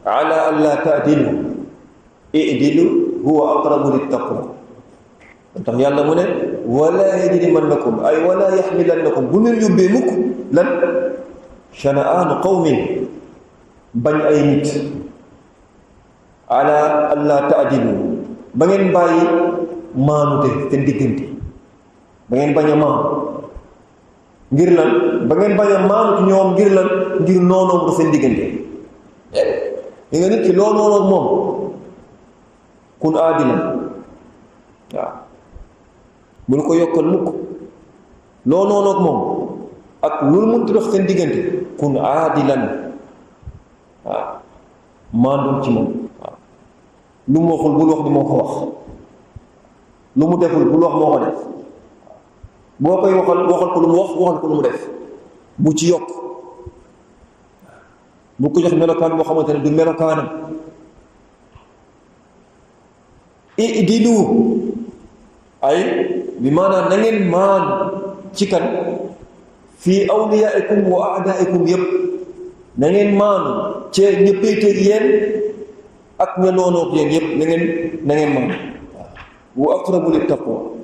ala an laa ta'dilu i'dilu huwa aqrabu littaqwa tax yàlla mu ne wala yajrimannakum ay wala yaxmilannakum bu leen yóbbee mukk lan shana'aanu qawmin bañ ay nit ala an laa ta'dilu ba ngeen bàyyi maanute seen diggante ba ngeen bañ a maam ngir lan ba ngeen bañ a maanu ci ñoom ngir lan ngir noonoom ba seen diggante li nga nit ki loo noonoog moom kun aadilan waaw bul ko yokkal mukk loo noonoog moom ak lu mënti dox seen diggante kun aadilan waaw maandul ci moom waaw lu mu waxul bul wax ni moo ko wax lu mu deful bul wax moo ko def boo koy waxal ko lu mu wax waxal ko lu mu def bu ci yokk bu ko jox melokaan boo xamante ne du melokaanam idilu ay bi maanaam na ngeen maan ci kan fii awliyaikum wa aadaikum yëpp na ngeen maanu ci ña péeteeg yéen ak ña noonoog yéen yëpp na ngeen maan wa aqrabu lit taqwa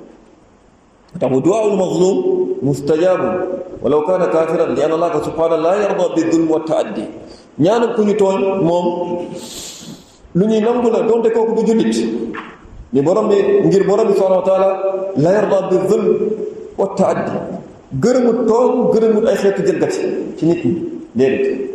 tax du'aa'ul mazlum mustajabun walaw kaana kaafiran li anna Allaha subhaanahu laa yardaa bi zulm wa ta'addi ñaanal ku ñu tooñ moom lu ñuy nangu la donte kooku du jullit ni borom bi ngir borom bi subhaanahu wa taala laa yardaa bi zulm wa ta'addi gërëmut tooñ gërëmut ay xeetu jëlgati ci nit ñi déedéet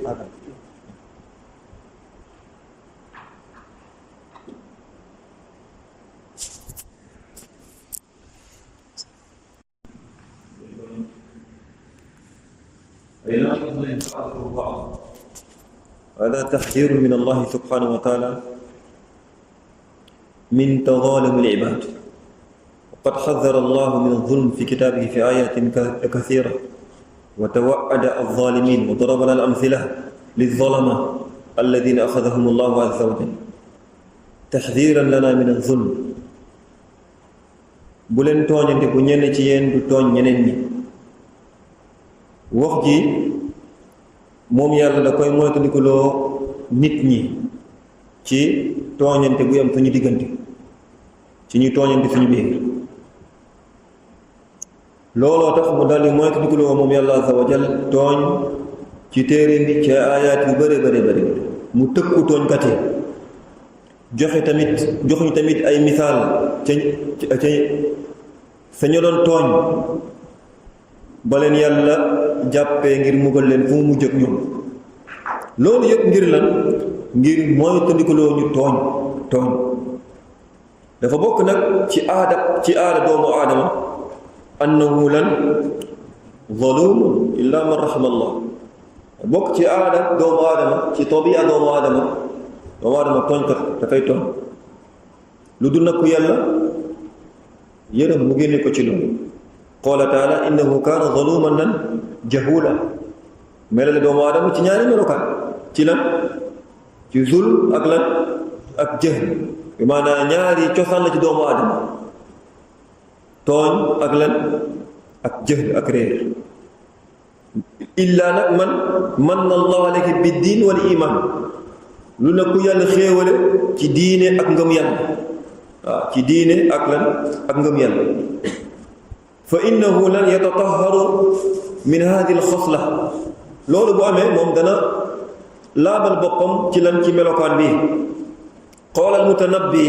هذا تحذير من الله سبحانه وتعالى من تظالم العباد وقد حذر الله من الظلم في كتابه في آيات كثيرة وتوعد الظالمين وضرب لنا الأمثلة للظلمة الذين أخذهم الله عز وجل تحذيرا لنا من الظلم بولن توñ te bu ñenn ci yéen du tooñ ñeneen ñi wax ji moom yàlla da koy moytandikuloo nit ñi ci tooñante bu yam suñu diggante ci ñuy tooñante suñu biir looloo tax mu daldi moytandikuloo moom yàlla azza wa jal tooñ ci téere bi ci aayaat yu bare mu tëkku tooñkat yi joxuñu tamit ay misaal ca sa ñu doon tooñ ba leen yàlla jàppee ngir mugal leen fu mu mujj ak ñoom loolu yëpp ngir lan ngir mooy tandikaloo ñu tooñ dafa bokk nag ci aada doomu aadama annahu lan zalumun illa man rahima allah bokk ci aada doomu aadama ci tabia doomu aadama tooñkat dafay tooñ lu dul nag ku yàlla yërëm mu génne ko ci loolu qaala taala innahu kaana zaluman lan jahula melale doomu aadama ci ñaari melokaan ci lan ci zulm ak lan ak jahl bi maanaam ñaari cosaan la ci doomu aadama tooñ ak lan ak jahl ak réer illaa nag man allahu alayka bi diin wal iman lu na ku yàlla xéewale ci diine ak ngëm yàlla waaw ci diine ak lan ak ngëm yàlla fa innahu lan yatatahharu min hadihi alxasla loolu bu amee moom dana laabal boppam ci lan ci melokaan bi qaala almutanabbi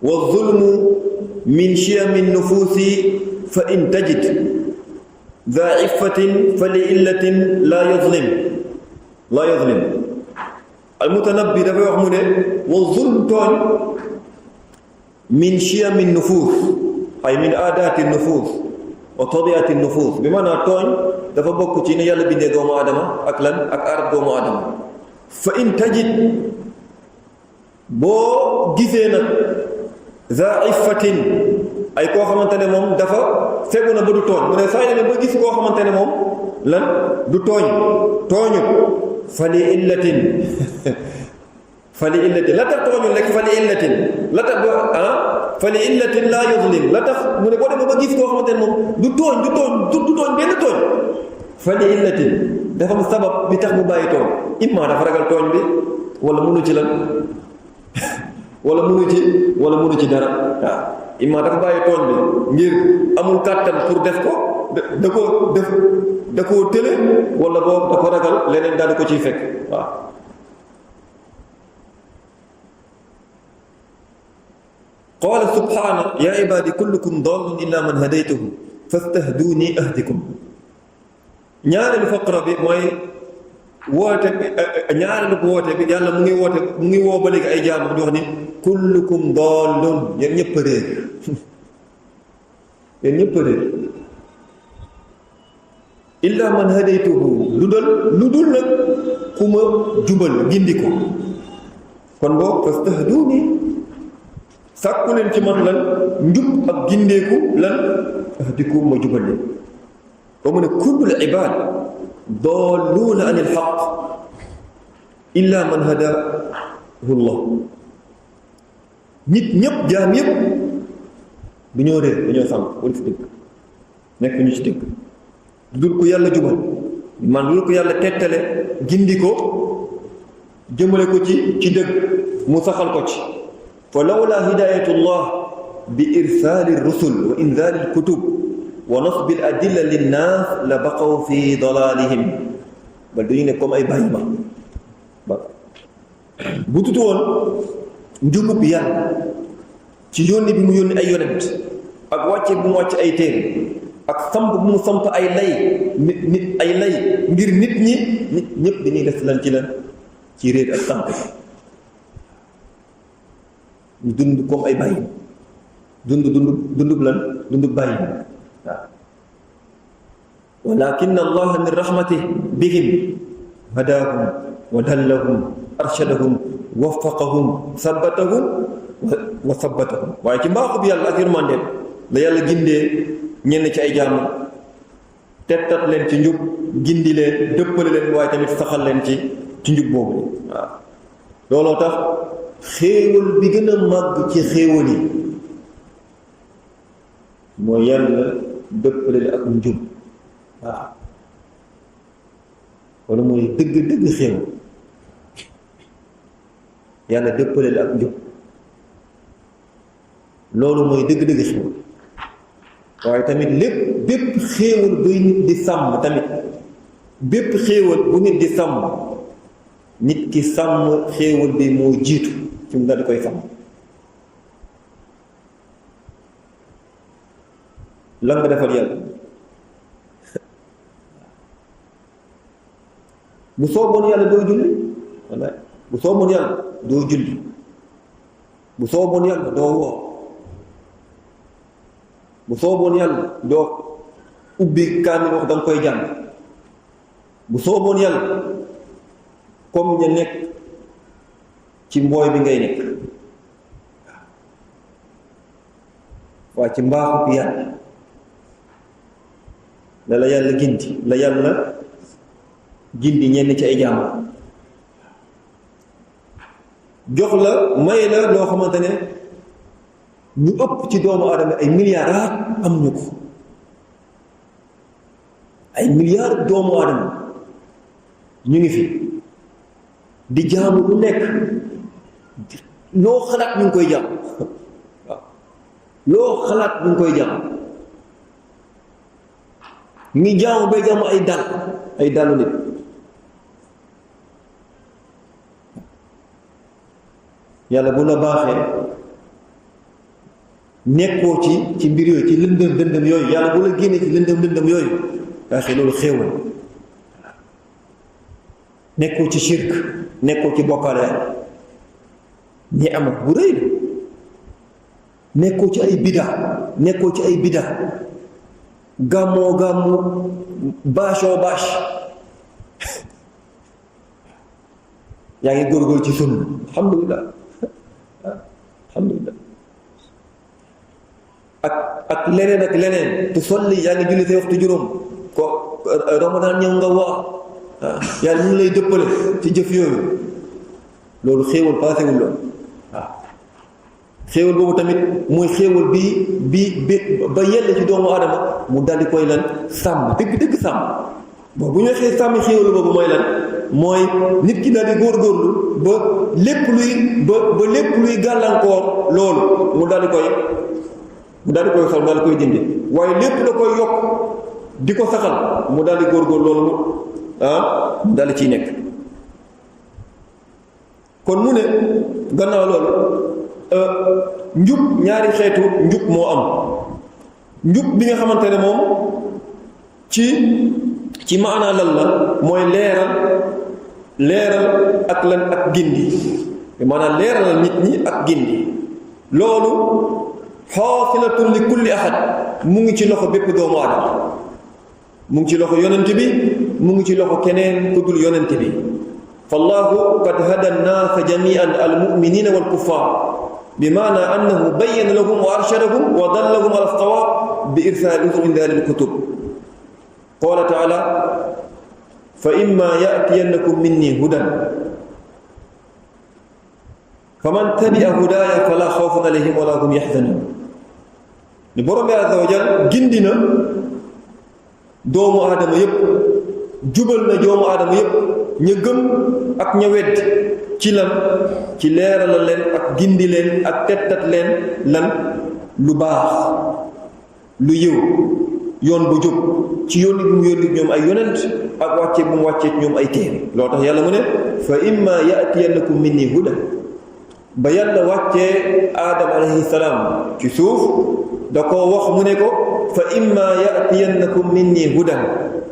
wa zulmu min shiyami nufuusi fa in tajid daa iffatin fa li illatin laa yazlim almutanabbi dafay wax mu ne wa zulm tooñ min shiyami nufuus ay min aadaati nufuus wa tabiati nufuus bi maanaam tooñ dafa bokk ci ne yàlla bindee doomu aadama ak lan ak aar doomu aadama fa in tajid boo gisee nag za iffatin ay koo xamante ne moom dafa fegu na ba du tooñ mu ne saa yi ne ba gis koo xamante ne moom lan du tooñu fali illatin la tax tooñul rek fali illatin la tax fali illatin laa yuzlim la tax mu ne boo demee ba gis koo xamante ne moom du tooñ benn tooñ fali illatin dafa am sabab bi tax mu bàyyi tooñ imma dafa ragal tooñ bi wala munu ci lan wala munu ci dara waaw imma dafa bàyyi tooñ bi ngir amul kàttan pour def ko da koo tële wala boobu da ko ragal leneen daal di ko ciy fekk waaw qaala subhaana yaa ibaadi kullukum daalun illaa man hadaytuhu fastahduni ahdikum ñaareelu faqra bi mooy woote bi ñaareelu woote bi yàlla mu ngi woo ba léegi ay jaam di wax ni kullukum dallun yéen ñëpp a réer yéen ñëpp a réer illa man hadaytuhu lu dul nag ku ma jubal gindi ko kon boo fastahduni sàkku leen ci man lan njub ak gindeeku lan ahdikum ma jubal leen ba mu ne kullul ibaad dalluuna an ilxaq illa man hadahu llah nit ñëpp jaam yëpp dañoo réer dañoo sànq wala ci dëgg nekk ñu ci dëgg dul ko yàlla jubal man dul ko yàlla tettale gindi ko jëmale ko ci dëgg mu saxal ko ci fa lawla hidayatullah bi irsaali rusul wa inzaali lkutub wa nasbi al adilla linnaas la baqaw fi dalalihim ba dañu ne comme ay bàyyi ma ba bu tutu woon njubub yàlla ci yónni bi mu yónni ay yonent ak wàcce bu mu wàcce ay téere ak samp bu mu samp ay lay nit ay lay ngir nit ñëpp dañuy def lan ci lan ci réer ak samp ñu dund comme ay bàyyi dundub lan dundub bàyyi waaw walakin allah min rahmatih bihim hadaahum wa dallahum arshadahum waffaqahum sabbatahum wa sabbatahum waaye ci mbaaxub yàlla ak yërmandeem la yàlla gindee ñenn ci ay jàmm tettat leen ci njub gindi leen dëppale leen waaye tamit saxal leen ci njub boobu waaw looloo tax xéewal bi gën a màgg ci xéewal yi mooy yàlla dëppale leen ak njub waaw wala mooy dëgg-dëgg xéewal yàlla dëppale leen ak njub loolu mooy dëgg-dëgg xéewal waaye tamit bépp xéewal buy nit di sàmm tamit bépp xéewal bu nit di sàmm nit ki sàmm xéewal bi moo jiitu ci mu daal di koy sàmm lan nga defal yàlla bu sooboon yàlla doo julli wallaay bu sooboon yàlla doo julli bu sooboon yàlla doo woor bu sooboon yàlla doo ubbi kaamil wax danga koy jàng bu sooboon yàlla comme ña nekk ci mbooy bi ngay nekk waaye ci mbaaxu bi yàlla la yàlla gindi la yàlla gindi ñenn ci ay jaam jox la may la loo xamante ne ñu ëpp ci doomu aadama ay milliards am ñu ko ay milliards doomu aadama ñu ngi fi di jaamu lu nekk loo xalaat ñu ngi koy jaam waaw loo xalaat ñu ngi koy jaam ngi jaamu bay jaamu ay dalu nit yàlla bu la baaxee nekkoo ci mbir yooyu ci lëndëm lëndëm yooyu yàlla bu la génnee ci lëndëm yooyu baaxee loolu xéewal nekkoo ci shirk nekkoo ci bokkaale ñi am bu rëy nekkoo ci ay bida gàmmoo bâchoo bâche yaa ngi góorgóor ci sunna alhamdulillah ak leneen tu solli yaa ngi julli say waxtu juróom ko ramadan ñëw nga wax yàlla ñu lay dëppale ci jëf yooyu loolu xéewal paasewul loolu waaw xéewal boobu tamit mooy xéewal bi ba yell ci doomu aadama mu daldi koy lan sàmm dëgg sàmm bon bu ñu waxee sàmm xéewal boobu mooy lan mooy nit ki daldi góorgóorlu ba lépp luy gàllankoor loolu mu daldi koy sol mu daldi koy dindi waaye lépp da koy yokk di ko saxal mu daldi góorgóorlu loolu mu daldi ciy nekk kon mu ne gannaaw loolu njub ñaari xeetu njub moo am njub bi nga xamante ne moom ci ci maanaa lan la mooy leeral ak lan ak gindi maanaam leeralal nit ñi ak gindi loolu xaasilatun li kulli ahad mu ngi ci loxo bépp doomu aadama mu ngi ci loxo yonent bi mu ngi ci loxo keneen ku dul yonent bi fallahu qad hada annaasa jamian almuminina walkuffar bimaana annahu bayyana lahum wa arshadahum wa dallahum ala alsawab bi irsaali indaari alkutub qala taala fa imma yatiyannakum minni hudan faman tabia hudaaya fala xawfun alayhim wala hum yaxzanun ni borom bi azza wa jal gindi na doomu aadama yépp jubal na doomu aadama yépp ña gëm ak ña wedd ci lan ci leeralal leen ak gindi leen ak tettat leen lan lu baax lu yiw yoon bu jub ci yónni bi mu yónni ñoom ay yonent ak wàccee bu mu wàccee ñoom ay téere loo tax yàlla mu ne fa imma yatiyannakum minni huda ba yàlla wàccee aadama alayhi salaam ci suuf da koo wax mu ne ko fa imma yatiyannakum minni hudan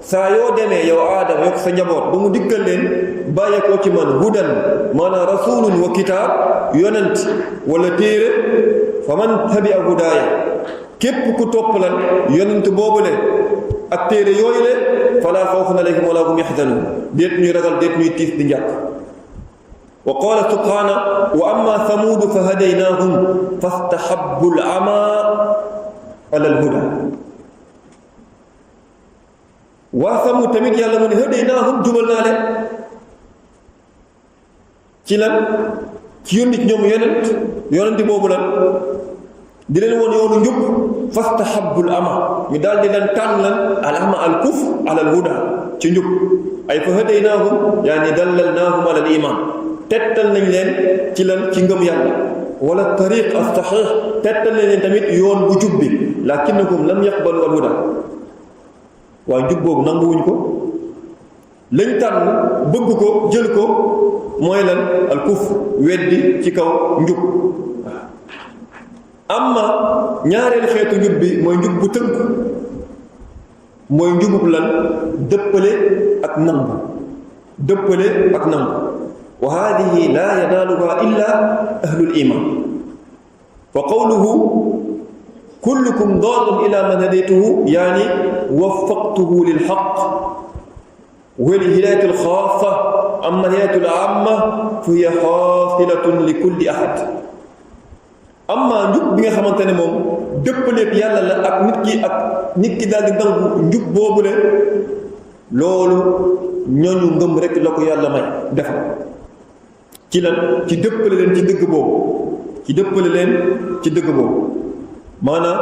saa yoo demee yow aadama yokk sa njaboot ba mu diggal leen bàyyeekoo ci man hudan maanaam rasulun wa kitaab yonent wala téere fa man tabia hudaaya képp ku topp lan yonent boobule ak téere yooyu le falaa xawfun alayhim wala hum yaxzanun déet ñuy ragal déet ñuy tiis di njàq wa qaala subhaana wa amma samuudu fa hadaynaahum fastahabbu al-ama ala al-huda waa samuud tamit yàlla mu ne hadaynaahum jubal naa leen ci lan ci yónni ci ñoom yonent boobu lan di leen woon yoonu njub fastahabbu al-ama ñu daal di leen tànn lan al-ama al-kufr ala al-huda ci njub ay fa hadaynaahum yaani dallalnaahum ala al-iman tettal nañ leen ci lan ci ngëm yàlla wala tariq as-sahih tettal nañ leen tamit yoon bu jub bi lakinnahum lam yaqbalu al-huda waaye njub boobu nanguwuñ ko lañ tànn bëgg ko jël ko mooy lan al-kufr weddi ci kaw njub amma ñaareel xeetu njub bi mooy njub bu tënk mooy njubub lan dëppale ak nangu wa haadihi laa yanaaluha illa ahlul iman fa qawluhu kullukum daalun ila man hadaytuhu yaani waffaqtuhu lil haqq wa li hidaayati al xaassa amma hidaayatu al aamma fa hiya xaasilatun li kulli ahad amma njub bi nga xamante ne moom dëppaleeg yàlla la ak nit ki daal di nangu njub boobule loolu ñooñu ngëm rek la ko yàlla may defal ci lan ci dëppale leen ci dëgg boobu maanaam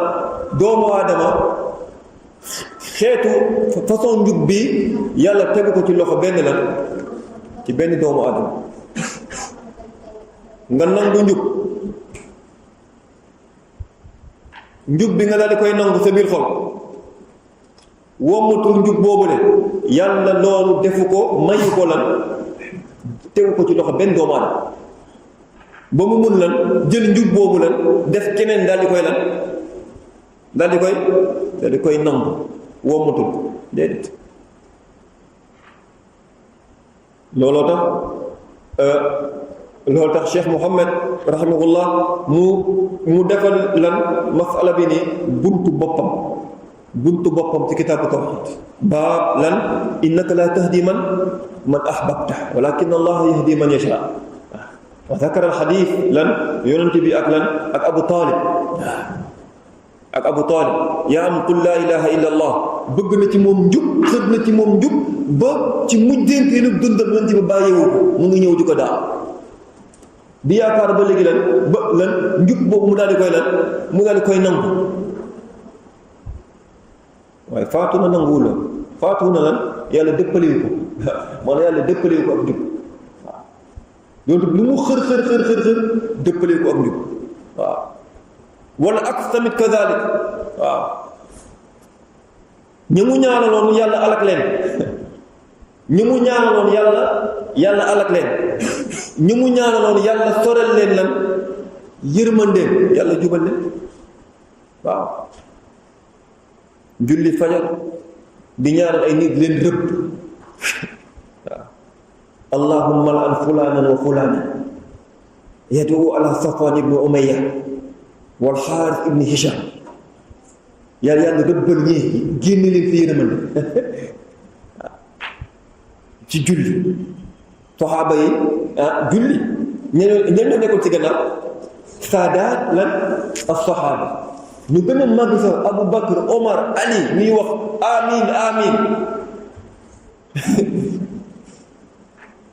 doomu aadama xeetu façon njub bi yàlla tegu ko ci loxo benn lan ci benn doomu aadama nga nangu njub bi nga daal di koy nangu sa biir xol wommatul njub boobule yàlla loolu defu ko mayu ko lan tegu ko ci loxo benn doomu aadama ba mu mun lan jël njub boobu lan def keneen daal di koy nangu wommatul déedéet looloo tax Cheikh Mouhamed rahimahullah mu defal lan masala bi ni buntu boppam ci kitaabu tawhid baab lan innaka la tahdi man ahbabta walakin allah yahdi man yasha wa dhakara al hadith lan yonent bi ak Abu Talib yaa am qul la ilaha illa allah bëgg na ci moom njub xëd na ci moom njub ba ci mujjeenteelu dundam yonent bi bàyyiwu ko mu ngi ñëw di ko daal di yaakaar ba léegi lan njub boobu mu daal di koy nangu waaye faatu na nanguwul la faatu na lan yàlla dëppaliwu ko maanaam yàlla dëppaliwu ko ak njub waaw loolu lu mu xër dëppaliwu ko ak njub waaw wala ak tamit kazalik waaw ñi mu ñaanaloon yàlla alak leen ñi mu ñaanaloon yàlla alak leen ñi mu ñaanaloon yàlla sorel leen lan yërmandeem yàlla jubal leen waaw julli fajar di ñaanal ay nit leen rëbb waaw allahumma la an fulanan wa fulana yadu ala Safwan ibnu Umayya wal Xaaris ibnu Hisham yàlla rëbbal ñii génn leen fi yërëmal ci julli saxaaba yi julli ñoo nekkoon ci gannaaw saadaat lan as-saxaaba ñu gën a màgg sax Abu Bakr Omar Ali ñuy wax amin amin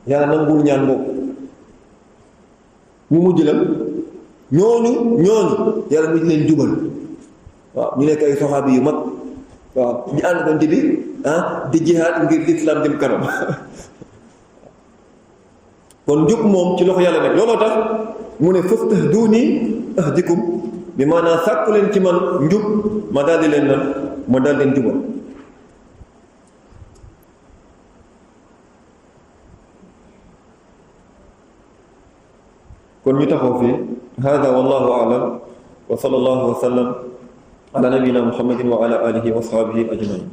yàlla nanguwul ñaan boobu ñu mujj la ñooñu yàlla mujj leen jubal waaw ñu nekk ay saxaaba yu mag waaw ñu ànd doon bi di jihaad ngir lislaam dem kanam kon njub moom ci loxo yàlla nekk looloo tax mu ne fastahduuni ahdikum bi maanaam sàkku leen ci man njub ma daldi leen nan ma daldi leen jubal kon ñu taxaw fii hada wallahu a'lam wa sallallahu wa sallam ala nabiyyina muhammadin wa ala alihi wa ashabihi ajmain